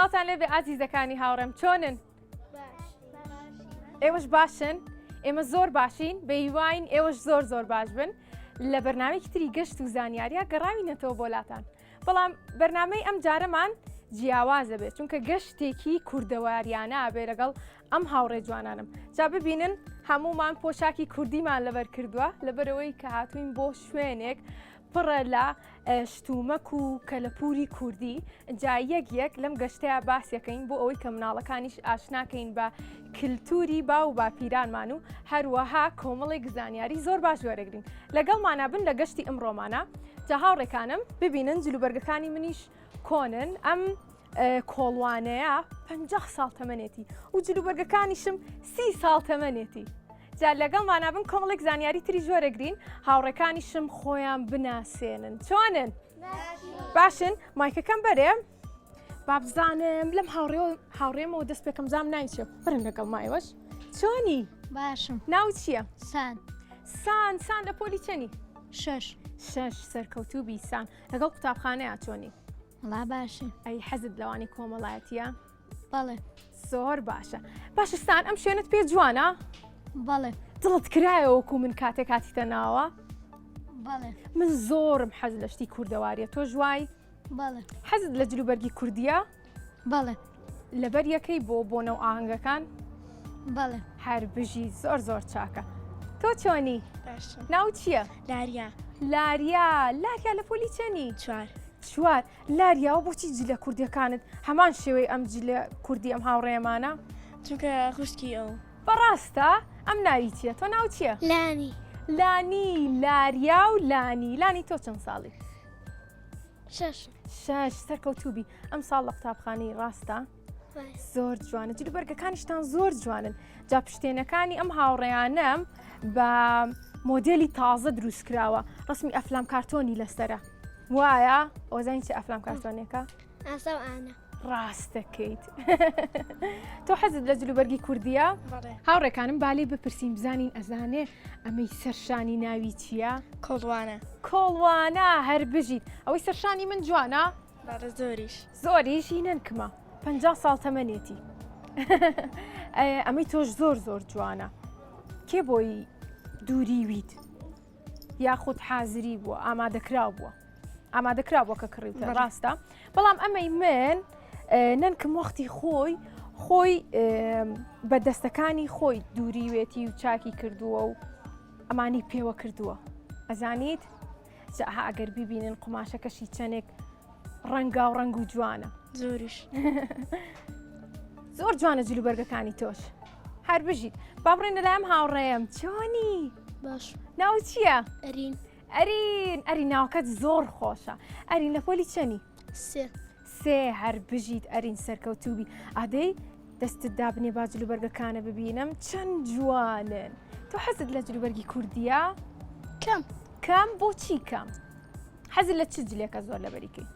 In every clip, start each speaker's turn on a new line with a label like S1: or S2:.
S1: سڵاوتان لێبێ ئازیزەکانی هاوڕێم چۆنن؟ ئێوەش باشن؟ ئێمە زۆر باشین بەیواین ئێوەش زۆر زۆر باش بن لە بەرنمەیەکی تری گەشت و زانیاریە گەڕاوینەتەوە بۆ لاتان بەڵام بەرنمەی ئەم جارەمان جیاوازە بێت چونکە گەشتێکی کوردەواریانە بێ لەگەڵ ئەم هاوڕێ جوانانم جا ببینن هەمومان پۆشاکی کوردیمان لەبەر کردووە لەبەرەوەی کە هاتوین بۆ شوێنێک پڕە لە شتومەک و کەلەپوری کوردی جا یەک یەک لەم گەشتەیە باسیەکەین بۆ ئەوەی کە مناڵەکانیش ئاشناکەین بە کللتوری باو و باپیرانمان و هەروەها کۆمەڵێک زانیاری زۆر باش وەرەگرین لەگەڵمانە بن لە گەشتی ئەمڕۆمانە جا هاوڕێکانم ببینن جلوبەرگەکانی منیش کۆنن ئەم کۆڵوانەیە پ ساڵ تەمەنێتی و جلوبەرگەکانیشم سی ساڵ تەمەنێتی جا لەگەڵمانا بن کۆمەڵێک زانیاری تری وەرەگرین هاوڕێکانیشم خۆیان بناسێنن چۆنن باشن مایکەکەم بەرێ بابزانم لەم هاوڕێ هاوڕێمەوە دەست پێکەم زام ناوی برن لەگەڵ مایوەش چۆنی
S2: باشم
S1: ناو چییە؟
S2: سان
S1: سان سان لە پۆلی چەنی؟
S2: شەش
S1: شەش سەرکەوتوو بیسان لەگەڵ قوتابخانەیە چۆنی؟
S2: وەڵا باشە.
S1: ئەی حەزت لەوانی کۆمەڵایەتیە؟
S2: بەڵێ.
S1: زۆر باشە. باشە سان ئەم شوێنت پێ جوانە؟
S2: بەڵێ.
S1: دڵت کرایە وەکو من کاتێک هاتیتە ناوە؟
S2: بەڵێ.
S1: من زۆرم حەز لە شتی کوردەواریە تۆ ژوای؟
S2: بەڵێ.
S1: حەزت لە جلوبەرگی کوردیە؟
S2: بەڵێ.
S1: لەبەر یەکەی بۆ بۆنە و ئاهەنگەکان؟
S2: بەڵێ.
S1: هەر بژی زۆر زۆر چاکە. تۆ چۆنی؟
S3: باشم.
S1: ناو چییە؟
S3: لاریا.
S1: لاریا لاریا لە پۆلی چەنی؟
S3: چوار.
S1: چوار لاریاوە بۆچی جلە کوردیەکانت هەمان شێوەی ئەم جلە کوردی ئەم هاوڕێمانە؟
S3: چونکە خوشکی ئەو.
S1: بەڕاستە؟ ئەم ناوی چییە؟ تۆ ناو چییە؟
S2: لانی.
S1: لانی لاریا و لانی لانی تۆ چەند ساڵی؟
S2: شەش.
S1: شەش سەرکەوتوبی ئەم ساڵ لە قوتابخانەی ڕاستە زۆر جوانە جل بەرگەکانیشتان زۆر جوانن جا پشتێنەکانی ئەم هاوڕێیانەم بە مۆدێلی تازە دروست کراوە ڕسمی ئەفلام کارتۆنی لەسرە وایە ئۆزانی چه ئەفلام کارتۆنێکە
S2: ئاسا و ئانا
S1: ڕاستەکەیت تۆ حەزت لە جلوبەرگی کوردیە هاوڕێکانم بالی بپرسین بزانین ئەزانێ ئەمەی سەرشانی ناوی چییە؟
S3: کۆڵوانە
S1: کۆڵوانە هەر بژیت ئەوەی سەرشانی من جوانە؟
S3: بەڵێ زۆریش
S1: زۆریش هی نەنکمە پ ساڵ تەمەنێتی ئەمەی تۆش زۆر زۆر جوانە کێ بۆی دووریویت یاخود حازری بووە ئامادەکراو بووە ئامادەکرا بووە کە کڕیوتە ڕاستە بەڵام ئەمەی من نەنکم وەختی خۆی خۆی بە دەستەکانی خۆی دووریوێتی و چاکی کردووە و ئەمانی پێوە کردووە ئەزانیت جا ئەگەر ببینن قوماشەکەشی چەندێک ڕەنگا و ڕەنگ و جوانە
S3: زۆریش
S1: زۆر جوانە جلوبەرگەکانی تۆش هەر بژیت با بڕێن لەلایم هاوڕێم چۆنی
S2: باش
S1: ناو چییە؟
S2: ئەرین
S1: ئەرین ئەری ناوکەت زۆر خۆشە ئەرین لە پۆلی چەنی؟
S2: سێ
S1: سێ هەر بژیت ئەرین سەرکەوتوبی ئادەی دەستت دابنێ با جلوبەرگەکانە ببینم چەند جوانن تۆ حەزت لە جلوبەرگی کوردیە؟
S2: کەم
S1: کەم بۆچی کەم حەزت لە چ جلێکە زۆر لەبەریکەی؟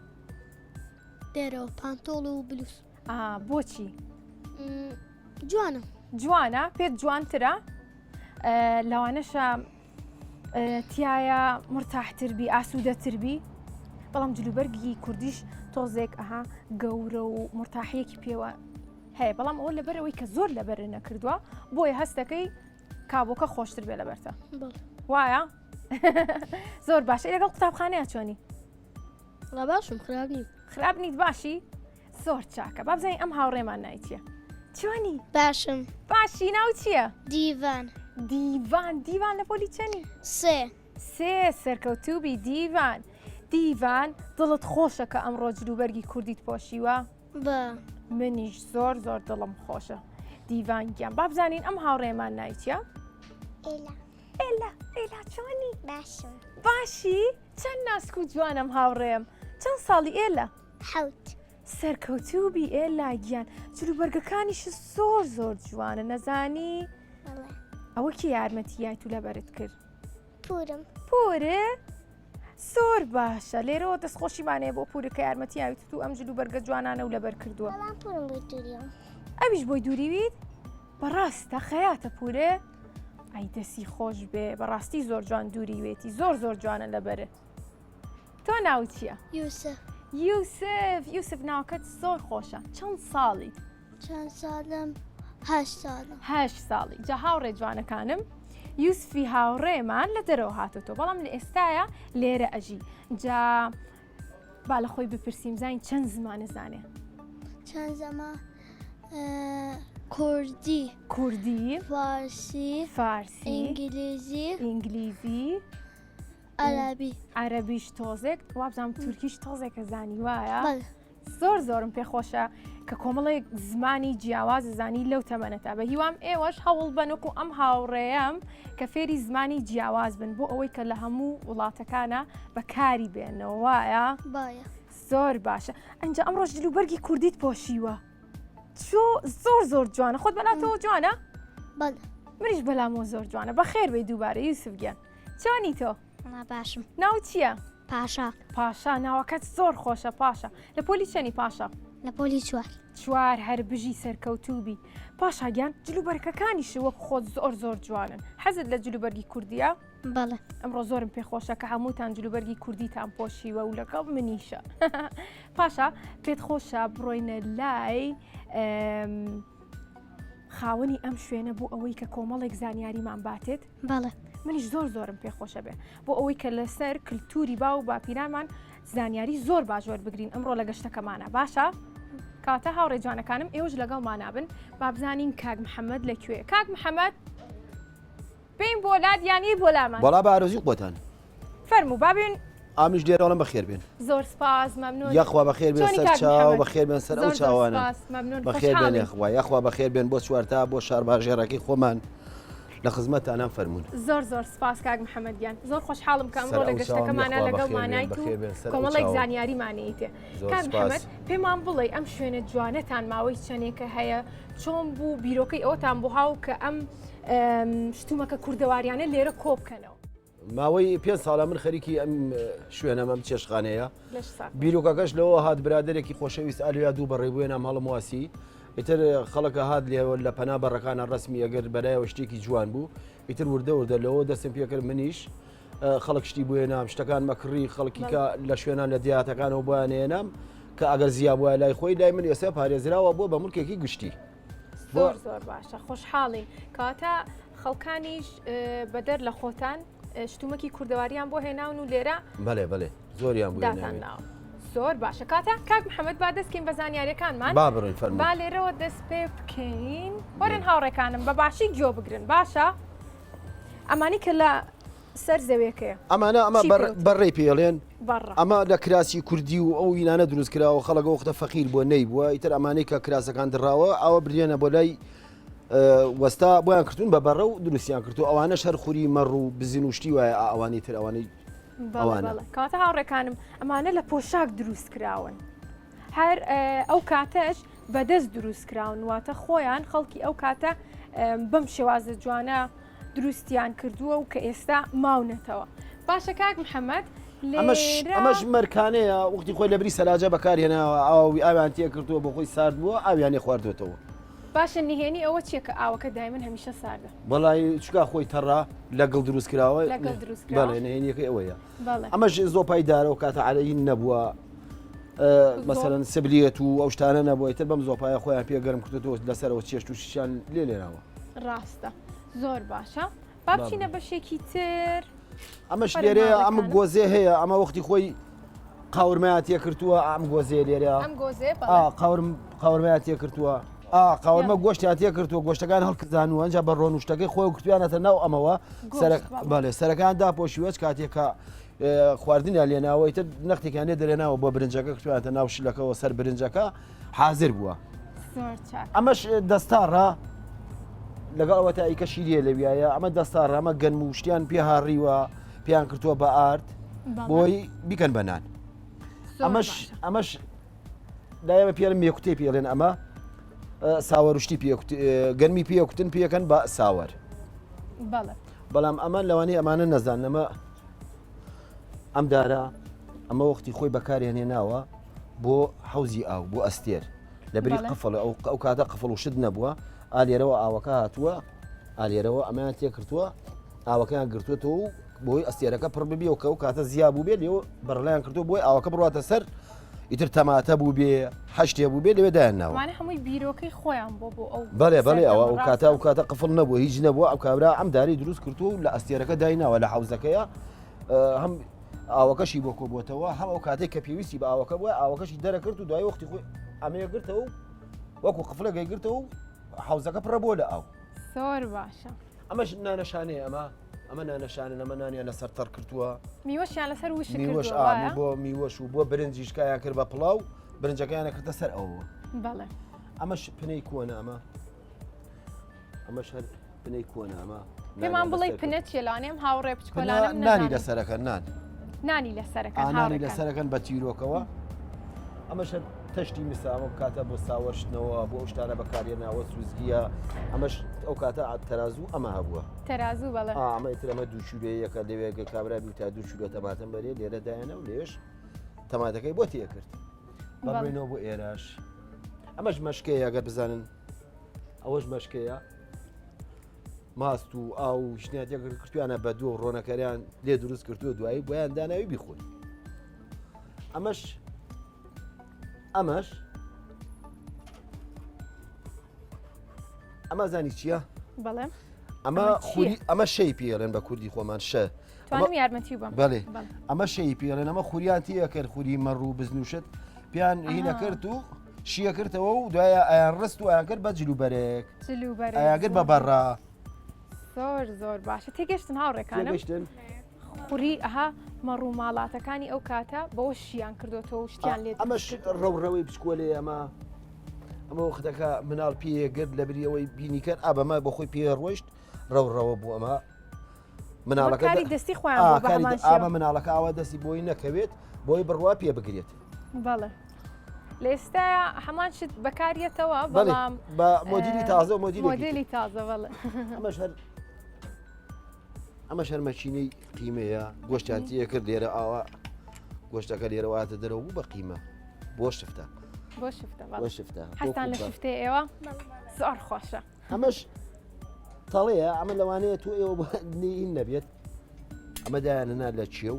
S2: دەرەوە پانتۆڵ و بلوس
S1: بۆچی؟
S2: جوانە
S1: جوانە پێت جوانترە لەوانەشە تایە مرتاحتر بی ئاسوودەتر بی بەڵام جلوبەرگی کوردیش تۆزێک ئەها گەورە و مرتاحیەکی پێوە هەیە بەڵام ئەوە لەبەرەوەی کە زۆر لەبەر نەکردووە بۆیە هەستەکەی کابۆکە خۆشتر بێ لەبەرتە وایە زۆر باشە لەگەڵ قوتابخانەیە چۆنی
S2: ڵا باشم خراپ نیم
S1: خراپ نیت باشی زۆر چاکە بابزانین ئەم هاوڕێمان ناوی چییە چۆنی
S2: باشم
S1: باشی ناو چییە
S2: دیڤان
S1: دیڤان دیڤان لە پۆلی چەنی
S2: سێ
S1: سێ سەرکەوتوبی دیڤان دیڤان دڵت خۆشە کە ئەمڕۆ جلوبەرگی کوردیت پۆشیوە
S2: بە
S1: منیش زۆر زۆر دڵم خۆشە دیڤان گیان با بزانین ئەم هاوڕێمان ناوی چییە
S2: ئێلا
S1: ئێلا ئێلا چۆنی
S2: باشم
S1: باشی چەند ناسک و جوانم هاوڕێم چەند ساڵی ئێلا
S2: حەوت.
S1: سەرکەوتووبی ئێلا گیان جلوبەرگەکانیش زۆر زۆر جوانە نەزانی ئەوە کی یارمەتی یای تو لەبەرت کرد
S2: پورم
S1: پورێ زۆر باشە لێرەوە دەستخۆشیمانەیە بۆ پورە کە یارمەتی یاویت تو ئەم جلو بەرگە جوانانە و لەبەر کردووە ئەویش بۆی دووریویت بەڕاستە خەیاتە پورێ ئەی دەسی خۆش بێ بەڕاستی زۆر جوان دووریوێتی زۆر زۆر جوانە لەبەرێ تۆ ناوت چییە؟
S2: یوسف.
S1: یوسف یوسف ناوەکەت زۆر خۆشە چەند ساڵی؟
S2: چەند ساڵم هەشت ساڵم.
S1: هەشت ساڵی جا هاوڕێ جوانەکانم یوسفی هاوڕێمان لە دەرەوە هاتۆتەوە بەڵام لە ئێستاە لێرە ئەژی جا با لە خۆی بپرسیم زانین چەند زمانە زانێ
S2: چەند زەما کوردی
S1: کوردی
S2: فارسی
S1: فارسی
S2: ئینگلیزی
S1: ئینگلیزی
S2: عەرەبی
S1: عەرەبیش تۆزێک وابزانم تورکیش تۆزێکە زانی وایە زۆر زۆرم پێخۆشە کە کۆمەڵێک زمانی جیاواز زانی لەو تەمەنەتا بە هیوام ئێوەش هەوڵ بەنوکو ئەم هاوڕێیەم کە فێری زمانی جیاواز بن بۆ ئەوەی کە لە هەموو وڵاتەکانە بەکاری بێنەوە وایە زۆر باشە ئەنج ئەم ڕۆژ جلوبەرگی کوردیت پۆشیوە چۆ زۆر زۆر جوانە خۆت بەلاتەوە جوانە منیش بەلامەوە زۆر جوانە بەخێر بێ دووبارە یوسف گیان چۆنی تۆ؟
S2: وەڵا باشم.
S1: ناوت چییە؟
S2: پاشا.
S1: پاشا ناوەکەت زۆر خۆشە پاشا. لە پۆلی چەنی پاشا؟
S2: لە پۆلی چوار.
S1: چوار هەر بژی سەرکەوتوو بی. پاشا گیان جلوبەرگەکانیشت وەک خۆت زۆر زۆر جوانن. حەزت لە جلوبەرگی کوردییە؟
S2: بەڵێ.
S1: ئەمڕۆ زۆرم پێ خۆشە کە هەمووتان جلوبەرگی کوردیتان پۆشیوە و لەگەڵ منیشە. پاشا پێت خۆشە بڕۆینە لای خاوەنی ئەم شوێنە بۆ ئەوەی کە کۆمەڵێک زانیاریمان باتێت؟
S2: بەڵێ.
S1: منیش زۆر زۆرم پێ خۆشە بێ بۆ ئەوەی کە لەسەر کللتوری باو و باپیرانمان زانیاری زۆر باش وەربگرین ئەمڕۆ لە گەشتەکەمانە باشە کاتە هاوڕێ جوانەکانم ئێوەش لەگەڵ مانابن بابزانین کاک محەممەد لەکوێ کاک محەممەد بین بۆ لات یانی بۆ لامان
S4: وەڵا بە ئارەزوی خۆتان.
S1: فەرموو با بێن.
S4: ئامیش لێرە ئەڵێم بەخێر بێن.
S1: زۆر سپاس مەمنون.
S4: یاخوا بەخێر بێن
S1: چۆنی
S4: سەر
S1: کاک
S4: چاو
S1: محەمەد؟
S4: بەخێر بێن سەر ئەو
S1: زۆر زۆر
S4: چاوانە.
S1: سپاس مەمنون
S4: بەخێر بێن
S1: خۆشحاڵین.
S4: یاخوا یاخوا بەخێر بێن بۆ چوارتا بۆ شارباژێڕەکەی خۆمان لە خزمەتتانام فەرموون.
S1: زۆر زۆر سپاس کاک محەمەد گیان زۆر خۆشحاڵم کە
S4: سەر
S1: ئەمڕۆ لە
S4: ئەو چاوم
S1: گەشتەکەمانا
S4: یاخوا بەخێر بێن
S1: لەگەڵمانایت و
S4: بەخێر بێن سەر ئەو
S1: کۆمەڵێک
S4: چاوم.
S1: زانیاریمانەیتێ.
S4: زۆر
S1: کاک
S4: سپاس.
S1: محەمەد پێمان بڵێ ئەم شوێنە جوانەتان ماوەی چەندێکە هەیە چۆن بوو بیرۆکەی ئەوەتان بۆ هاو کە ئەم شتومەکە کوردەواریانە لێرە کۆ بکەنەوە؟
S4: ماوەی پێ ساڵە من خەریکی ئەم شوێنەم ئەم چێشخانەیە بیرۆکەکەش لەوە هات برادێکی خۆشەویست ئالویا دوو بەڕێ بووێ نام هەڵم واسی ئیتر خەڵکە هات لێوە لە پەنا بەڕەکانە ڕسمی ئەگەر بەرایەوە شتێکی جوان بوو ئیتر وردە وردە لەوە دەستم پێکرد منیش خەڵک شتی بۆیە نام شتەکان مەکڕی خەڵکی کە لە شوێنان لە دیاتەکانەوە بۆیان هێنام کە ئەگەر زیا بووە لای خۆی لای من ئێستا پارێزراوە بۆ بە ملکێکی گشتی.
S1: زۆر زۆر باشە خۆشحاڵین کەواتە خەڵکانیش بەدەر لە خۆتان شتومەکی کوردەواریان بۆ هێناون و لێرە
S4: بەێ بەێ زۆریان بۆ
S1: داتان ناوە. زۆر باشە کاتە کاک محەممەد با دەستکەین بە زانیاریەکانمان
S4: با بڕۆین فەرموو
S1: با لێرەوە دەست پێ بکەین وەرن هاوڕێکانم بە باشی گوێ بگرن باشە ئەمانی کە لە سەر زەوێکەیە.
S4: ئەمانە ئەمە بەڕێی پێڵێن ئەمە لە کراسی کوردی و ئەو وینانە دروست کراوە خەڵک وەختە فەقیر بووە نەیبووە ئیتر ئەمانەی کە کراسەکان دڕاوە ئەوە بریێنە بۆ لای وەستا بۆیان کردوون بە بەڕە و دروستیان کردو ئەوانە شەر خوری مەڕ و بزن و شتی وایە ئەوانی تر ئەوانەی
S1: ئەوانە کاتە هاوڕێکانم ئەمانە لە پۆشاک دروست کراون هەر ئەو کاتەش بەدەست دروست کراون واتە خۆیان خەڵکی ئەو کاتە بەم شێوازە جوانە دروستیان کردووە و کە ئێستا ماونەتەوە. باشە کاک محەممەد
S4: ئەمەش ئەمەش مەرکانەیە وەختی خۆی لەبری سەلاجە بەکارهێناوە ئاوی ئاویان تێ کردووە بۆ خۆی سارد بووە ئاویانی خواردوێتەوە.
S1: باشە نهێنی ئەوە چیە کە ئاوەکە دایمن هەمیشە ساردە؟
S4: وەڵی چکا خۆی تەڕە لەگەڵ دروست کراوە
S1: لەگەڵ دروست کراوە
S4: بەڵێ نهێنیەکەی ئەوەیە ئەمەش زۆپای دارە و کاتە عەلەی نەبووە مەسەرەن سبلیەت و ئەو شتانە نەبووە تر بەم زۆپایە خۆیان پێ گەرم کردێتەوە لەسەرەوە چێشت و شیشان لێ لێناوە
S1: ڕاستە زۆر باشە با بچینە بەشێکی تر
S4: ئەمەش لێرەیە ئەم گۆزێ هەیە ئەمە وەختی خۆی قاورمەیان تێ کردووە ئەم گۆزێ لێرە
S1: ئەم گۆزێ
S4: قاورم قاورمەیان تێ کردووە قاورمە گۆشتیان تێ کردووە گۆشتەکان هەڵکزان و ئەنج بە ڕۆنوشتەکەی خۆی کردویانەتە ناو ئەمەوە بەڵێ سەرەکان داپۆشیوەچ کاتێکە خواردنیان لێناوەی تر نەختێکیان لێ دەرێناوە بۆ برنجەکە کردویانەتە ناو شلەکەەوە سەر برنجەکە حاضر بووە ئەمەش دەستاڕە لەگەڵ ئەوە تا ئیکە شیریە لەویایە ئەمە دەستاڕە ئەمە گەنم و شتیان پێ هاڕیوە پێیان کردووە بە ئارد بۆی بیکەن بە نان ئەمەش ئەمەش لایەمە پێڵم مێکوتێ پێڵێن ئەمە ساوەرشتی گەرمی پێکوتن پێکەن بە ساوەر بەڵام ئەمە لەوانەیە ئەمانە نەزان ئەمە ئەم دارە ئەمە وەختی خۆی بەکاریان هێناوە بۆ حەوزی ئاو بۆ ئەستێر لە بری قفڵ ئەو ئەو کاتە قفڵ و شت نەبووە ئالێرەوە ئاوەکە هاتووە ئالێرەوە ئەمەیان تێکردووە ئاوەکەیان گرتوێتەوە و بۆی ئەستێرەکە پڕ ببیەوە کە ئەو کاتە زیا بوو بێت لێەوە بەڕلایان کردو بۆی ئاوەکە بڕاتە سەر. ئیتر تەماتە بوو بێ هەشتێ بوو بێ لەوێ دایان ناوە.
S1: ئەمانە هەمووی بیرۆکەی خۆیان بۆ بۆ ئەو
S4: بەڵێ بەڵێ ئەوە
S1: سەردەمە
S4: ئەو کاتە
S1: ڕاستە؟
S4: ئەو کاتە قفڵ نەبووە هیچ نەبووە ئەو کابرا ئەم دارەی دروست کردووە و لە ئەستێرەکە دایناوە لە حەوزەکەیە هەم ئاوەکەشی بۆ کۆبووەتەوە هەم ئەو کاتێک کە پێویستی بە ئاوەکە بووە ئاوەکەشی دەرەکرد و دوای وەختی خۆی ئەمەیە گرتەوە و وەکو قفلەکەی گرتەوە و حەوزەکە پڕە بۆ لە ئاو.
S1: زۆر باشە.
S4: ئەمەش نانەشانەیە ئەمە ئەمە نانەشانن ئەمە نانیان لەسەر تەڕ کردووە.
S1: میوەشیان لەسەر وشک
S4: میوەش
S1: کردووە وایە؟
S4: بۆ میوەش و بۆ برنجیش کایان کرد بە پڵاو برنجەکەیان کردە سەر ئەوە.
S1: بەڵێ.
S4: ئەمەش پنەی کۆنە ئەمە ئەمەش هەر پنەی کۆنە ئەمە
S1: پێمان بڵێ پنە چیە لەوانەیە ئەم هاوڕێ بچکۆلانەم
S4: نانی لەسەرەکەن نان
S1: نانی لەسەرەکەن
S4: نانی لەسەرەکەن بە تیرۆکەوە ئەمەش تەشتی مسا ئەمە کاتە بۆ ساوەشتنەوە بۆ ئەو شتانە بەکارێناوە سوزگیە ئەمەش ئەو کاتە تەرازوو ئەمە هەبووە
S1: تەرازوو بەڵێ
S4: ئەمە تر ئەمە دوو چورەیەکە لەوێگە کابرا بی تا دوو چورە تەماتەم بەرێ لێرە دایانە و لێش تەماتەکەی بۆ تێکرد بەڕێنەوە بۆ ئێرەش ئەمەش مەشکەیە ئەگەر بزانن ئەوەش مەشکەیە ماست و ئاو و شتیان تێ کردویانە بە دوو ڕۆنەکەریان لێ دروست کردووە دوایی بۆیان داناوی بیخۆن ئەمەش ئەمەش ئەمە زانی چییە؟
S1: بەڵێ
S4: ئەمە خوری ئەمە شەی پێڵێن بە کوردی خۆمان شە
S1: توانم یارمەتی بم
S4: بەڵێ ئەمە شەی پێڵێن ئەمە خوریان تیە کرد خوری مەڕ و بزنوشت پیان هینە کرد و شیە کردەوە و دوایە ئەیان ڕست و ئەیان کرد بە جلوبەرێک
S1: ئەیان
S4: کرد بە بەڕە
S1: زۆر زۆر باشە تێگەشتن هاوڕێکانم
S4: تێگەشتن
S1: خوری ئەها مەڕ و ماڵاتەکانی ئەو کاتە بەوە شیان کردوەوە و شتیان لێ
S4: ئەمەش ڕەوڕەوەی بچکۆلێ ئەمە ئەمە وەختەکە مناڵ پێ گرت لە بریەوەی بینیکەن ئا بەمە بۆ خۆی پێ ڕۆیشت ڕەوڕەوە بوو ئەمە مناڵەکە
S1: کاری دەستی خۆیان بوو بە هەمان شێوە.
S4: ئامە مناڵەکە ئاوا دەستی بۆی نەکەوێت بۆی بڕوا پێ بگرێت.
S1: بەڵێ لە ئێستایا هەمان شت بەکاریەتەوە بەڵام
S4: بە مۆدیلی تازە و مۆدیلی
S1: مۆدیلی تازە بەڵێ
S4: ئەمەش هەر ئەمەش هەر مەکینەی قیمەیە گۆشتیان تێ کرد لێرە ئاوا گۆشتەکە لێرەوە هاتە دەرەوە بوو بە قیمە بۆ شفتە
S1: بۆ شفتە
S4: بۆ شفتە
S1: حەزتان لە شفتەیە ئێوە زۆر خۆشە
S4: ئەمەش تەڵەیە ئەمە لەوانەیە تۆ ئێوە نین نەبێت ئەمە دایانەنا لە چێو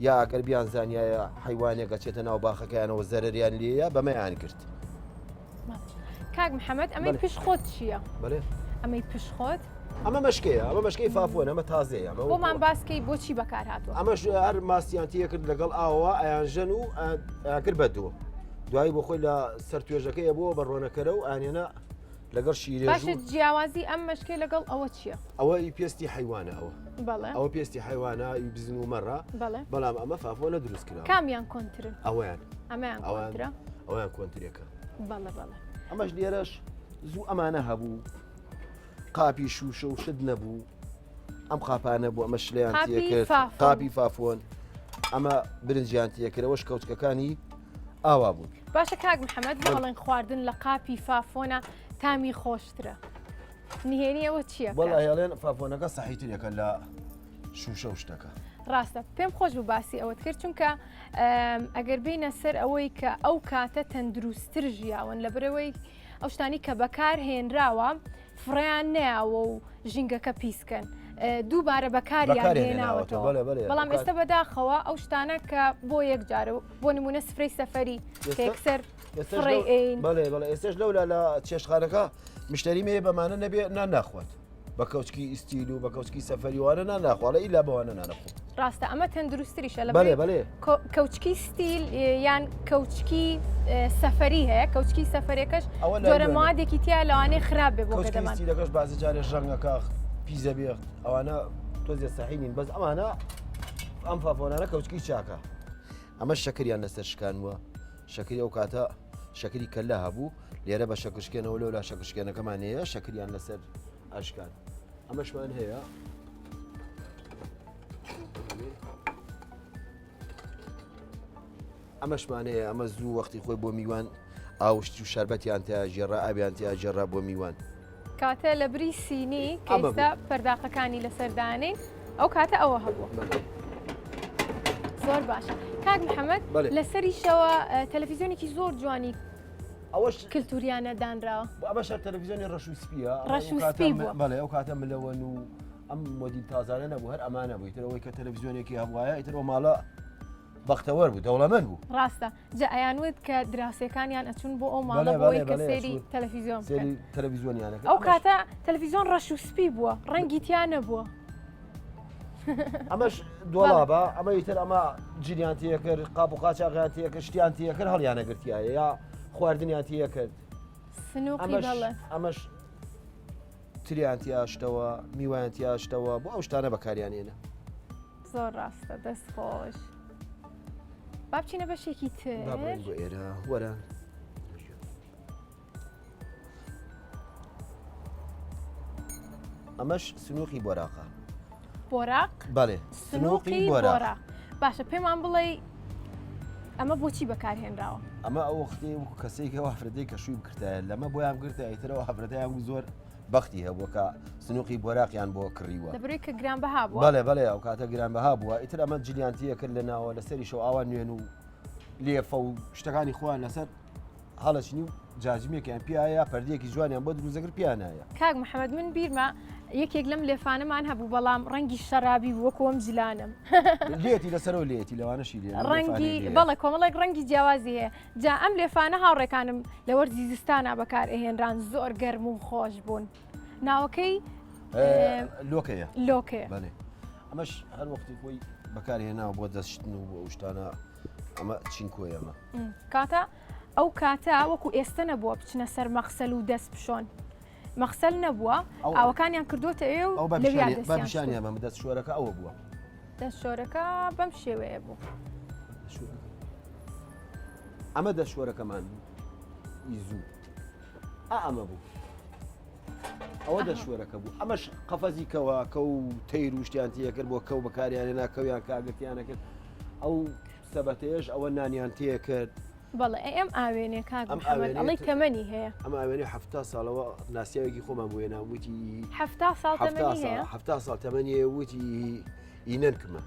S4: یا ئەگەر بیان زانایە حیوانێک ئەچێتە ناو باخەکەیانەوە زەرریان لێیە بەمەیان کرد
S1: کاک محەممەد ئەمەی پش خۆت چییە؟
S4: بەێ
S1: ئەمەی پش خۆت؟
S4: ئەمە مەشکەیە ئەمە مەشکەی فافۆن ئەمە تازەیە ئەمە
S1: بۆمان باسکەی بۆچی بەکار هاتووە
S4: ئەمەش هەر ماستیان تێ کرد لەگەڵ ئاوە ئەیانژەن و ئەکرد بە دووە دوایی بۆ خۆی لە سەر توێژەکەیە بۆ بە ڕۆنەکەرە و ئانێنە لەگەڵ شیرێ
S1: باشە جیاوازی ئەم مەشکەی لەگەڵ ئەوە چییە؟
S4: ئەوە ئی پێستی حیوانە ئەوە
S1: بەڵێ
S4: ئەوە پێستی حیوانە ئی بزن و مەڕە
S1: بەڵێ
S4: بەڵام ئەمە فافۆنە دروست کراوە
S1: کامیان کۆنترن؟
S4: ئەوەیان
S1: ئەمەیان
S4: ئەوان
S1: کۆنترە؟
S4: ئەویان کۆنترێکە
S1: بەڵێ بەڵێ
S4: ئەمەش لێرەش زوو ئەمانە هەبوو قاپی شوشە و شت نەبوو ئەم قاپانە بوو ئەمە شلیان
S1: قاپی
S4: تێکرد
S1: فافۆن.
S4: قاپی فافۆن ئەمە برنجیان تێکرەوەش کەوچکەکانی ئاوا بوون.
S1: باشە کاک محەمەد بۆ ئەڵێن خواردن لە قاپی فافۆنە تامی خۆشترە نهێنی ئەوە چییە؟
S4: وەڵا هێڵێن فافۆنەکە سەحیترێکە لە شوشە و شتەکە.
S1: ڕاستە پێم خۆش بوو باسی ئەوەت کرد چونکە ئەگەر بینە سەر ئەوەی کە ئەو کاتە تەندروستتر ژیاون لە برەوەی ئەو شتانی کە بەکار هێنراوە فڕێیان نەیاوە و ژینگەکە پیسکەن دووبارە بەکاریان هێناوەتەوە بەڵام ئێستا بەداخەوە ئەو شتانە کە بۆ یەک جارە بۆ نمونە سفرەی سەفەری تێکسەر
S4: بەڵێ بەڵێ ئێستش لەولا لە چێشخانەکە مشتری مێ بەمانە نەبێ نان ناخوات. بە کەوچکی ئیستیل و بە کەوچکی سەفەری وانە نان ناخواڵە ئیلا بەوانە نانەخۆ.
S1: ڕاستە ئەمە تەندروستریشە لە
S4: بەێ بەێ
S1: کەوچکی ستیل یان کەوچکی سەفەری هەیە کەوچکی سەفەرەکەش
S4: ئەوە
S1: جۆرە موادێکی تیا لەوانەیە خراپ بێ بۆ گەدەمان.
S4: ستیلەکەش بازی جارێ ژەنگەکە پیزە بێ ئەوانە تۆزێ سەحی نین بەس ئەمانە ئەم فافۆنانە کەوچکی چاکە ئەمە شەکریان لەسەر شکانوە شەکری ئەو کاتە شەکری کەلە هەبوو لێرە بە شەکرشکێنەوە لەولا شەکرشکێنەکەمان هەیە شەکریان لەسەر ئەشکان ئەمەشمان هەیە ئەمەشمان هەیە ئەمە زوو وەختی خۆی بۆ میوان ئاوشت و شربەتیان تیا ژێڕا ئاویان تیا ژێڕا بۆ میوان.
S1: کاتە لە بری سینی کە ئێستا پەرداخەکانی لەسەر دانێین ئەو کاتە ئەوە هەبوو. زۆر باشە کاک محەممەد لەسەریشەوە تەلەفیزیۆنێکی زۆر جوانی
S4: ئەوەش
S1: کللتوریانە دانراوە
S4: ئەمە شەر تەلەڤیزیۆنی ڕەش و سپیە
S1: ڕەش و سپی بووە
S4: بەڵێ ئەو کاتە ملەوەن و ئەم مۆدیل تازانە نەبوو هەر ئەمانە بوو ئیتر ئەوەی کە تەلەڤیزیۆنێکی هەبوایە ئیتر ئەو ماڵە. بەختەوەر بوو دەوڵەمەند بوو.
S1: ڕاستە جا ئەیان وت کە دراوسێکانیان ئەچوون بۆ ئەو ماڵە بۆی کە سەیری تەلەفیزیۆن بکەن.
S4: تەلەفیزیۆنیان ئەکرد.
S1: ئەو کاتە تەلەفیزیۆن ڕەش و سپی بووە ڕەنگی تیا نەبووە.
S4: ئەمەش دۆڵابە ئەمە ئیتر ئەمە جلیان تێکرد قاپ و قاچاغیان تێکرد شتیان تێکرد هەڵیانەگرتیایە یا خواردنیان تێکرد
S1: سنوقی بەڵێ
S4: ئەمەش تریان تیاشتەوە میوایان تیاشتەوە بۆ ئەو شتانە بەکاریان هێنا.
S1: زۆر ڕاستە دەست خۆش با بچینە بەشێکی تر
S4: بۆ ئێرە وەرە. ئەمەش سنووقی بۆراقە
S1: بۆراق
S4: بەڵێ
S1: سنووقی بۆراق باشە پێمان بڵێ ئەمە بۆچی بەکارهێنراوە
S4: ئەمە ئەو وەختێ وەکو کەسێکەوە ئافرەتەی کە شووی بکردایە لەمە بۆیان بگرتە ئیترەوە ئافرەتەیان زۆر بەختی هەبووە کە سنووقی بۆراقیان بۆ کڕیوە.
S1: لەبەرەی کە گرانبەها بووە.
S4: بەڵێ بەڵێ ئەو کاتە گرانبەها بووە ئیتر ئەمە جلیان تێکرد لە ناوە لەسەری شەو ئاوا نوێن و لێفە و شتەکانی خۆیان لەسەر هەڵەچنی و جاجمێکیان پیایە پەردەیەکی جوانیان بۆ دروست دەکرد پیانایە.
S1: کاک محەمەد من بیرمە یەکێک لەم لێفانەمان هەبوو بەڵام ڕەنگی شەرابی بوو وەکو ئەم جلانەم.
S4: لێتی لەسەرەوە لێتی لەوانەشی لێ
S1: ڕەنگی بەڵێ کۆمەڵێک ڕەنگی جیاوازی هەیە جا ئەم لێفانە هاوڕێکانم لە وەرزی زستانا بەکار ئەهێنران زۆر گەرم و خۆش بوون ناوەکەی
S4: لۆکەیە
S1: لۆکەیە
S4: بەێ ئەمەش هەر وەختی خۆی بەکارهێناوە بۆ دەستشتن و بۆ ئەو شتانە ئەمە چینکۆی ئەمە
S1: کاتە ئەو کاتە وەکو ئێستا نەبووە بچنە سەر مەخسەل و دەست بشۆن مەخسەل نەبووە ئاوەکانیان کردوتە ئێ و
S4: ئەو بەشانیان بەم دەست شۆرەکە ئەوە بووە
S1: دەست شۆرەکە بەم شێوەیە بوو
S4: ئەمە دەشوەرەکەمان بوو ئی زوو ئا ئەمە بوو ئەوە دەشوەرەکە بوو ئەمەش قەفەزی کەوە کە و تەیر و شتیان تێکرد بۆ کەو بەکاریانە ناکەویان کاگرتیانە کرد ئەو سەبەتەیەش ئەوە نانیان تێکرد
S1: بەڵێ ئەم ئاوێنێ کاک محەممەد ئەڵێی تەمەنی هەیە
S4: ئەم ئاوێنێ 70 ساڵەوە ناسیاوێکی خۆمان بۆ هێنا وتی
S1: 70 ساڵ تەمەنی هەیە
S4: 70 ساڵ تەمەنی هەیە وتی ئی نەنکمە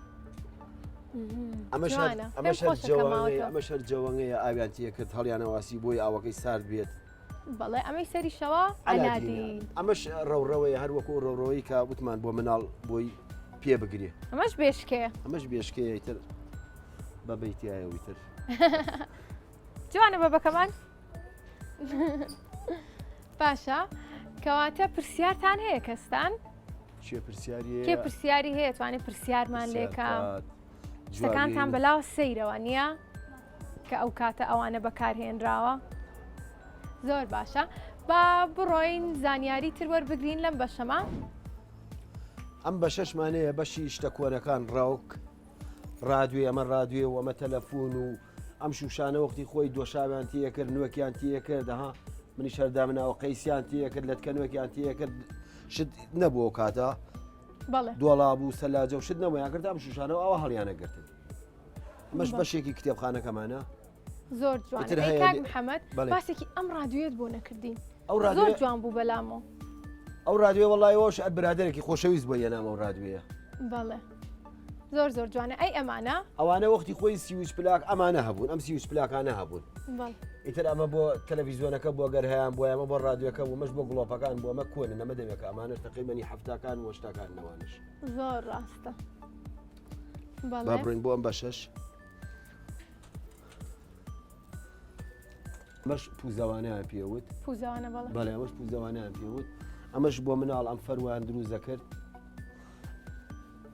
S4: ئەمەش هەر جەوانەیە ئاویان تێکرد هەڵیانەواسی بۆی ئاوەکەی سارد بێت.
S1: بەڵێ ئەمەی سەری شەوە ئەلادین
S4: ئەمەش ڕەوڕەوەیە هەر وەکو ڕەوڕەوەی کە وتمان بۆ مناڵ بۆی پێ بگرێ
S1: ئەمەش بێشکەیە
S4: ئەمەش بێشکەیە ئیتر بە بەیتایەوەی تر
S1: جوانە بەبەکەمان باشە کەواتە پرسیارتان هەیە کەستان؟
S4: کێ پرسیاری
S1: کێ پرسیاری هەیە توانێت پرسیارمان لێکە شتەکانتان بەلاوە سەیرەوە نییە کە ئەو کاتە ئەوانە بەکارهێنراوە زۆر باشە با بڕۆین زانیاری تر وەربگرین لەم بەشەما
S4: ئەم بەشەشمانەیە بەشی شتە کۆنەکان ڕاوک ڕادوێ ئەمە ڕادوێ و ئەمە تەلەفۆن و ئەم شوشانە وەختی خۆی دۆشاویان تێکرد نوێکیان تێکرد ها منیش هەر دامناوە قەیسیان تێکرد لەتکە نوێکیان تێکرد شت نەبوو ئەو کاتە دۆڵاب و سەلاجە و شت نەبوویان کرد ئەم شوشانەوە ئەوە هەڵیانەگرتن ئەمەش بەشێکی کتێبخانەکەمانە
S1: زۆر جوان کاک محەممەد باسێکی ئەم ڕادوێت بۆ نەکردین ئەو زۆر جوان بوو بەلامەوە
S4: ئەو رادیۆ وەڵای ئەوش ئەر برادەرێکی خۆشەویست بۆ یەنام ئەو رادیۆیە
S1: بەڵێ زۆر زۆر جوانە ئەی ئەمانە
S4: ئەوانە وەختی خۆی سیوچ پلاک ئەمانە هەبوون ئەم سیوچ پلاکانە هەبوون ئیتر ئەمە بۆ تەلەڤیزیۆنەکە بۆ گەر هەیان بۆ ئەمە بۆ رادیۆکە بوو مەش بۆ گڵۆپەکان بۆ ئەمە کۆنن ئەمە دەمێکە ئەمانەش تقریبانی هەفتاکان و هەشتاکان نەوانش
S1: زۆر ڕاستە
S4: با بڕین بۆ ئەم بەشەش ئەمەش پوزەوانیان پێوت
S1: پوزەوانە بەڵێ
S4: بەڵێ ئەمەش پوزەوانیان پێوت ئەمەش بۆ مناڵ ئەم فەروان دروست دەکرد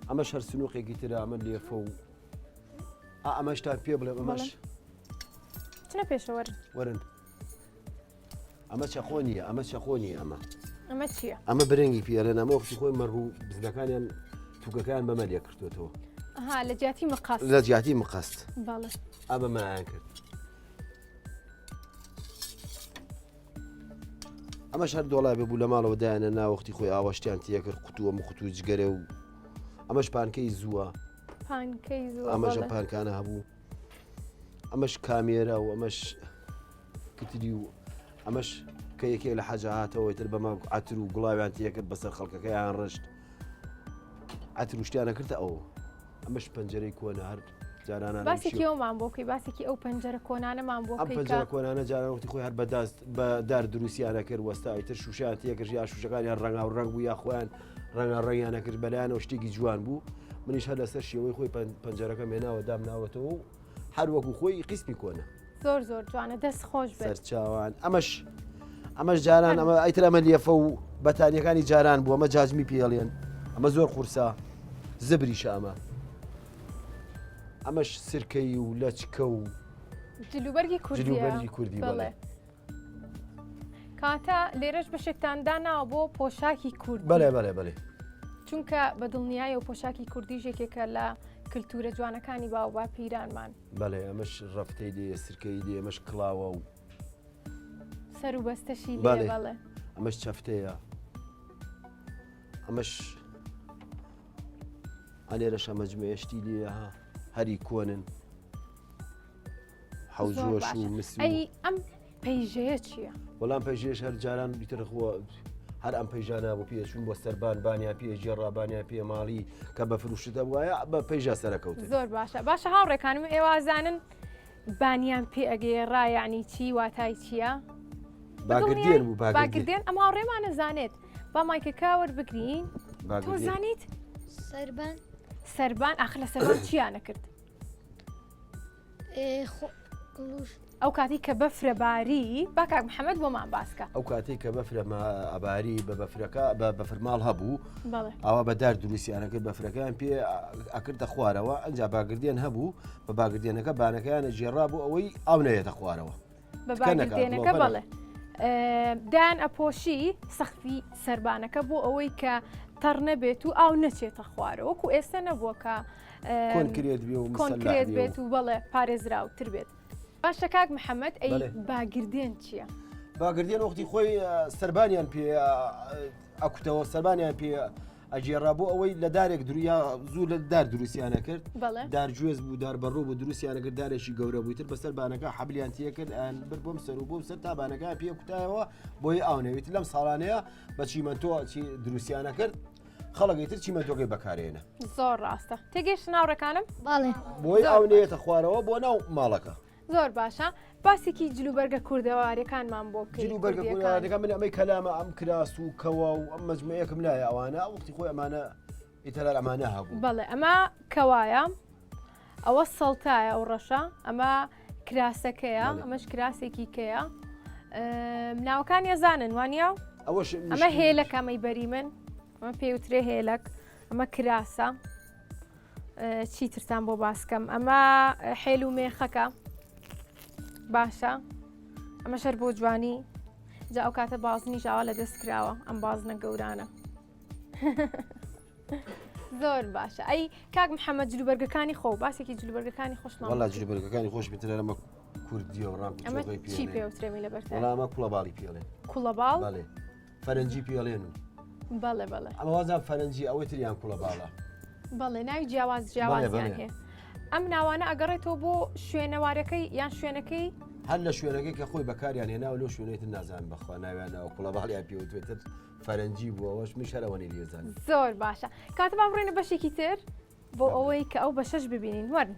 S4: ئەمەش هەر سنووقێکی ترە ئەمە لێفە و ئەمەشتان پێ بڵێم ئەمەش
S1: چنە پێشەوەر
S4: وەرن ئەمە چەقۆ نییە ئەمە چەقۆ نییە ئەمە
S1: ئەمە چییە
S4: ئەمە برنگی پێڵێن ئەمە وەختی خۆی مەڕوو بزنەکانیان توکەکان بەمە لێ کردوێتەوە
S1: ها لە جیاتی مقەست
S4: لە جیاتی مقەست
S1: بەڵێ
S4: ئەمە مایان کرد ئەمەش هەر دۆڵابێ بوو لە ماڵەوە دایانە ناوەختی خۆی ئاوەشتیان تێکرد قوتووە مقوتو جگەرە و ئەمەش پانکەی زووە
S1: پانکەی زووە
S4: ئەمەشە پانکانە هەبوو ئەمەش کامێرا و ئەمەش کتری و ئەمەش کە یەکێک لە حەجە هاتەوە تر بەمە عتر و گوڵاویان تێکرد بەسەر خەڵکەکەیان ڕشت عتر و شتیانە کردە ئەو ئەمەش پەنجەرەی کۆنە هەر. جارانە
S1: باسێکی ئەومان بۆ بکەی باسێکی ئەو پەنجەرە کۆنانەمان بۆ
S4: ئەم پەنجەرە کۆنانە جاران وەختی خۆی هەر بەداست بە دار دروستیانە کرد وەستا ئیتر شوشیان تێکرد یا شوشەکانیان ڕەنگاو ڕەنگ بوو یا خۆیان ڕەنگا ڕەنگیانە کرد بەلایەنەوە شتێکی جوان بوو منیش هەر لەسەر شێوەی خۆی پەنجەرەکەم هێناوە دامناوەتەوە و هەر وەکو خۆی قیسمی کۆنە.
S1: زۆر زۆر جوانە دەست خۆش بێت.
S4: سەرچاوان ئەمەش ئەمەش جاران ئەمە ئەیتر ئەمە لێفە و بەتانیەکانی جاران بوو ئەمە جاجمی پێڵێن ئەمە زۆر قورسە زبریشە ئەمە ئەمەش سرکەی و لەچکە و
S1: جلوبەرگی کوردی
S4: جلوبەرگی کوردی بەڵێ.
S1: کاتە لێرەش بەشێکتان داناوە بۆ پۆشاکی کورد
S4: بەێ بەێ بەێ
S1: چونکە بە دڵنیایە و پۆشاکی کوردیش یەکێکە لە کللتورە جوانەکانی باو باپیرانمان
S4: بەڵێ ئەمەش ڕەفتەی لێ سرکەی لێ ئەمەش کڵاوە و
S1: سەر و بەستەشی بەڵێ بەڵێ
S4: ئەمەش چەفتەیە ئەمەش ئەلێرەش ئەمە جمێشتی لێ هەری کۆنن حەوزۆش و مس
S1: ئەی ئەم پەیژەیە چییە؟
S4: وەڵام پەیژەیەش هەر جاران بیتر خۆ هەر ئەم پەیژانە بۆ پێچوون بۆ سەربان بانیان پێ ژێڕابانیان پێ ماڵی کە بە فروشتە وایە بە پەیژە سەرەکەوت
S1: زۆر باشە باشە هاوڕێکانم ئێوازانن بانیان پێ ئەگەیە ڕایعنی چی واتای چییە؟
S4: باگردێن بوو
S1: باگردێن ئەم هاوڕێمانە زانێت با مایکەکە وەربگرین تۆ زانیت
S2: سەربان
S1: سەربان ئاخ لە سەربان چیانە کرد ئەو کاتی کە بەفرە باری با کاک محەممەد بۆمان باسکە
S4: ئەو کاتێک کە بەفرە ئەباری بە بەفرەکە بە بەفرماڵ هەبوو ئەوە بە دار دروستیانەکە بەفرەکەیان پێ ئەکردە خوارەوە ئەجا باگردێن هەبوو بە باگردێنەکە بانەکەیانە جێڕا بۆ ئەوەی ئەو نەیەتە خوارەوە
S1: بە باگردێنەکە بەڵێ دایان ئەپۆشی سەخفی سەربانەکە بۆ ئەوەی کە تەڕ نەبێت و ئاو نەچێتە خوارەوە وەکو ئێستا نەبووە کە
S4: کۆنکرێت بێ و
S1: کۆنکرێت بێت و بەڵێ پارێزراوتر بێت باشە کاک محەممەد ئەی باگردێن چییە؟
S4: باگردێن وەختی خۆی سەربانیان پێ ئەکوتەوە سەربانیان پێ ئەگێڕا بۆ ئەوەی لە دارێک درویا زوو لە دار دروستیانە کرد دار گوێز بوو دار بەڕوو بوو دروستیانە کرد دارێکی گەورە بووی تر بەسەر بانەکە حەبلیان تێ کرد ئەیان بر بۆم سەر و بۆم سەر تا بانەکە پێ کوتایەوە بۆی ئاو نەویت لەم ساڵانەیە بە چیمەنتۆ چی دروستیانە کرد خەڵکی تر چیمەنتۆکەی بەکارێنە
S1: زۆر ڕاستە تێگەیشت ناوڕەکانم
S2: بەڵێ
S4: بۆی ئاو نەیەتە خوارەوە بۆ ناو ماڵەکە
S1: زۆر باشە باسێکی جلوبەرگە کوردەواریەکانمان بۆ بکەی
S4: جلوبەرگە کوردەواریەکان من ئەمەی کەلامە ئەم کراس و کەوا و ئەم مەجموعەیەکم لایە ئەوانە وەختی خۆی ئەمانە ئیتر هەر ئەمانە هەبوو
S1: بەڵێ ئەمە کەوایە ئەوە سەڵتایە ئەو ڕەشە ئەمە کراسەکەیە ئەمەش کراسێکی کەیە ناوەکان یەزانن وانە
S4: ئەوەش
S1: ئەمە هێلەکە ئەمەی بەری من ئەمە پێوترێ هێلەک ئەمە کراسە چی ترتان بۆ باسکەم ئەمە حێل و مێخەکە باشە ئەمە شەر بۆ جوانی جا ئەو کاتە بازنی ژاوا لە دەست کراوە ئەم بازنە گەورانە زۆر باشە ئەی کاک محەممەد جلوبەرگەکانی خۆ باسێکی جلوبەرگەکانی خۆشمان
S4: وڵا جلوبەرگەکانی خۆش بترە لەمە کوردیە و ڕام
S1: ئەمە چی پێوترێمی لەبەر
S4: وەڵامە کوڵەباڵی پێڵێن
S1: کوڵەباڵ
S4: فەرەنجی پێڵێن و
S1: بەڵێ بەڵێ
S4: ئەمە وازان فەرەنجی ئەوەی تریان کوڵە باڵا.
S1: بەڵێ ناوی جیاواز جیاوازیان هەیە. ئەم ناوانە ئەگەڕێتەوە بۆ شوێنەوارەکەی یان شوێنەکەی؟
S4: هەر لە شوێنەکەی کە خۆی بەکاریان هێناوە لەو شوێنەی تر نازانم بەخوا ناویان ناوە کوڵە باڵیان پێوتوێتر فەرەنجی بووە ئەوەش منیش هەر ئەوەنەی لێزانم.
S1: زۆر باشە کاتە با بڕۆینە بەشێکی تر بۆ ئەوەی کە ئەو بەشەش ببینین وەرن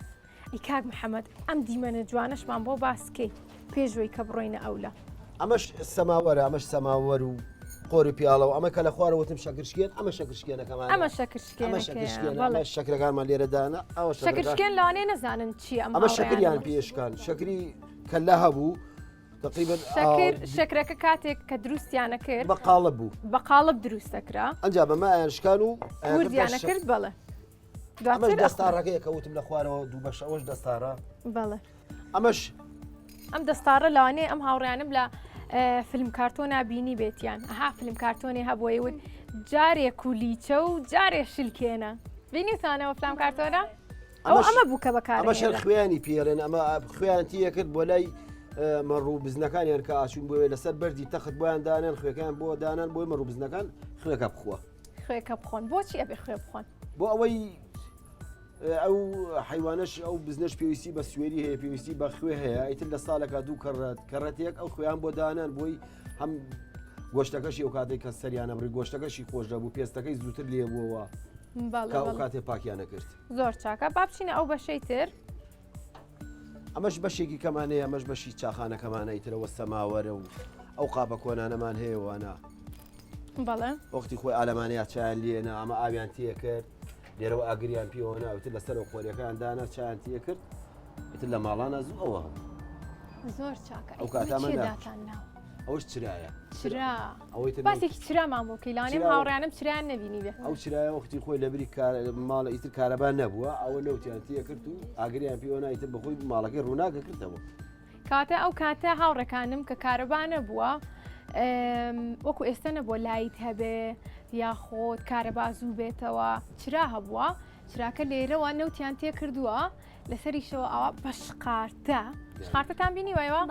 S1: ئی کاک محەممەد ئەم دیمەنە جوانەشمان بۆ باسکەی پێشوەی کە بڕۆینە ئەولا.
S4: ئەمەش سەماوەرە ئەمەش سەماوەر و قۆری پیاڵە و ئەمە کە لە خوارە وتم شەکرشکێن ئەمە شەکرشکێنەکەمان
S1: ئەمە شەکرشکێنە
S4: ئەمە شەکرەکانمان لێرە دانا ئەوە
S1: شەکرشکێن لەوانەیە نەزانن چی ئەمە
S4: ئەمە شەکریان پێشکان شەکری کەلە هەبوو تقریبا
S1: شەکر شەکرەکە کاتێک کە دروستیانە کرد
S4: بە قاڵب بوو
S1: بە قاڵب دروستەکرا
S4: ئەنجا بەمە ئەیان شکان و
S1: وردیانە کرد بەڵێ
S4: ئەمەش دەستارەکەیە کە وتم لە خوارەوە دوو بەش ئەوەش دەستارە
S1: بەڵێ
S4: ئەمەش
S1: ئەم دەستارە لەوانەیە ئەم هاوڕیانم لە فیلم کارتۆنا بینی بێتیان ئەها فیلم کارتۆنی هەبووی وت جارێ کولیچە و جارێ شلکێنە بینیتانەوە فلام کارتۆنە ئەو ئەمە بوو کە بەکار
S4: ئەمە شەر خوێنی پێڵێن ئەمە خوێیان تیەکرد بۆ لای مەڕوو بزنەکانیان کە ئاچون بۆێ لەسەر بەردی تەخت بۆیان دانێن خوێکان بۆ دانان بۆی مەڕوو بزنەکان خوێکە بخوە
S1: خوێکە بخۆن بۆچی ئەبێ خوێ بخۆن
S4: بۆ ئەوەی ئەو حیوانش ئەو بزنەش پێویستی بە سوێری هەیە پێویستی بە خوێ هەیە ئیتر لە ساڵێکا دوو کەڕەت کەڕەتێک ئەو خوێیان بۆ دانان بۆی هەم گۆشتەکەشی ئەو کاتێک کە سەریانە بڕی گۆشتەکەشی خۆش دەبوو پێستەکەی زووتر لێبووەوە ئەو کاتێ پاکیانە کرد
S1: زۆر چاکە با بچینە ئەو بەشەی تر.
S4: ئەمەش بەشێکی کەمانەیە ئەمەش بەشی چاخانەکەمانە ئیترەوە سەماوەرە و ئەو قاپە کۆنانەمان هەیە وانە.
S1: بەڵێ.
S4: وەختی خۆی ئالەمانەیە چایان لێنا ئەمە ئاویان تێکرد لێرەوە ئاگریان پێوە نا ئیتر لەسەرەوە قۆریەکان دانا چایان تێکرد ئیتر لە ماڵانە زوو ئەوە هەبوو.
S1: زۆر چاکە
S4: ئەو کاتە
S1: ئەمە
S4: ناکوشت.
S1: داتان ناوە؟
S4: ئەوەش چرایە.
S1: چرا.
S4: ئەوەی تر
S1: باسێکی چرامان بۆ بکەی لەوانەیە
S4: چرا و-
S1: هاوڕێیانم چرایان نەبینی بێ.
S4: ئەو چرایە وەختی خۆی لەبری کار ماڵ ئیتر کارەبا نەبووە ئەوە نەوتیان تێکرد و ئاگریان پێوە نا ئیتر بەخۆی ماڵەکەی ڕووناکە کردەوە.
S1: کەواتە ئەو کاتە هاوڕێکانم کە کارەبا نەبووە وەکو ئێستا نەبووە light هەبێ یاخۆت کارەبا زوو بێتەوە چرا هەبووە چراکە لێرەوە نەوتیان تێکردووە لەسەریشەوە ئەوە بە شقارتە شقارتەتان بینیوەوە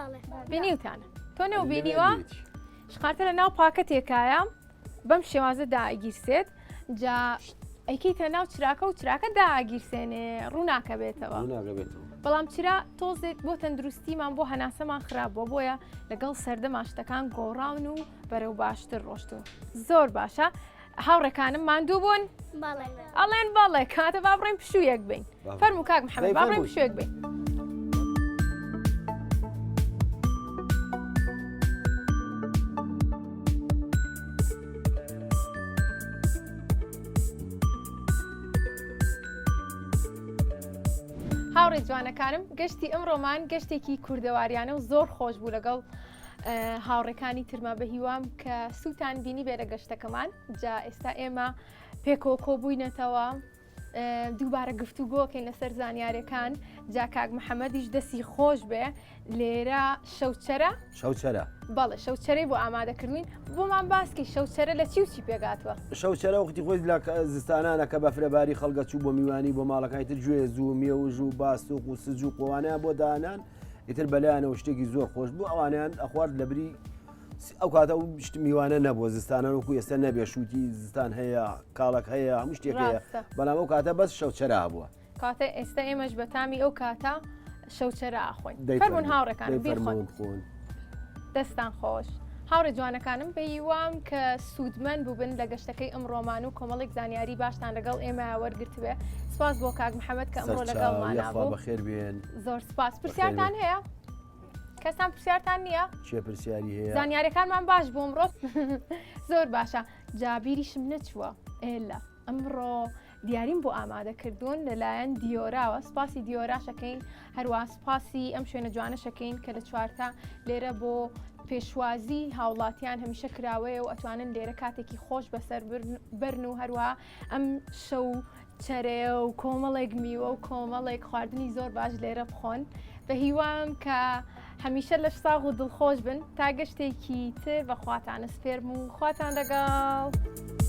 S1: بینیوتانە تۆ نەو بینیوە شقارتە لە ناو پاکەتێکایە بەم شێوازە دائەگیرسێت جا ئەیکەیتە ناو چراکە و چراکە دائەگیرسێنێ ڕووناکە بێتەوە بەڵام چرا تۆزێک بۆ تەندروستیمان بۆ هەناسەمان خراپ بووە بۆیە لەگەڵ سەردەما شتەکان گۆڕاون و بەرەو باشتر ڕۆشتون زۆر باشە هاوڕێکانم ماندوو بوون ئەڵێن بەڵێ کاتە با بڕین پشوویەک بین فەرموو کاک محەممەد با بڕین پشوویەک بین. هاوڕێ جوانەکانم گەشتی ئەمڕۆمان گەشتێکی کوردەواریانە و زۆر خۆش بوو لەگەڵ هاوڕێکانی ترما بە هیوام کە سووتان بینی بێ لە گەشتەکەمان جا ئێستا ئێمە پێکەوە کۆبووینەتەوە دووبارە گفتوگۆکەین لەسەر زانیارەکان جا کاک محەممەدیش دەسی خۆش بێ لێرە شەوچەرە
S4: شەوچەرە
S1: بەڵێ شەوچەرەی بۆ ئامادەکردوین بۆمان باسکی شەوچەرە لە چی و چی پێگاتوە
S4: شەوچەرە وەختی خۆی لە زستانانە کە بەفرەباری خەڵگە چوو بۆ میوانی بۆ ماڵەکانی تر گوێز و مێوژ و باستوق و سج و قۆوانیان بۆ دانان ئیتر بەلایانەوە شتێکی زۆر خۆش بوو ئەوانیان ئەخوارد لە بری ئەو کاتە ئەو شت میوانە نەبووە زستانە وەکو ئێستا نەبێ شووتی زستان هەیە کاڵەک هەیە هەموو شتێک هەیە بەڵام ئەو کاتە بەس شەوچەرا بووە
S1: کاتە ئێستا ئێمەش بەتامی ئەو کاتە شەوچەرا ئەخۆین فەرمونون هاوڕێکان بیخۆن
S4: خۆن
S1: دەستان خۆش. هاوڕێ جوانەکانم بەیوام کە سوودمەند بووبن لە گەشتەکەی ئەمڕۆمان و کۆمەڵێک زانیاری باشتان لەگەڵ ئێمە وەرگرتبێ سپاس بۆ کاک محەممەد کە ئەمڕۆ لەگەڵمانە بوو
S4: بەخێر بێن
S1: زۆر سپاس پرسیارتان هەیە؟ کەسان پرسیارتان نییە؟
S4: چێ پرسیاری هەیە؟
S1: زانیارەکانمان باش بوو ئەمڕۆ زۆر باشە جابیریشم نەچووە ئێلا ئەمڕۆ دیاریم بۆ ئامادە کردوون لەلایەن دیۆراوە سپاسی دیۆراشەکەین هەروە سپاسی ئەم شوێنە جوانەشەکەین کە لە چوارتا لێرە بۆ پێشوازی هاوڵاتیان هەمیشە کراوەیە و ئەتوانن لێرە کاتێکی خۆش بەسەر بەرن و هەروە ئەم شەو چەرەیە و کۆمەڵێک میوە و کۆمەڵێک خواردنی زۆر باش لێرە بخۆن بە هیوام کە هەمیشە لەش ساغ و دڵخۆش بن تا گەشتێکی تر بە خواتانە سپێرم و خواتان لەگەڵ.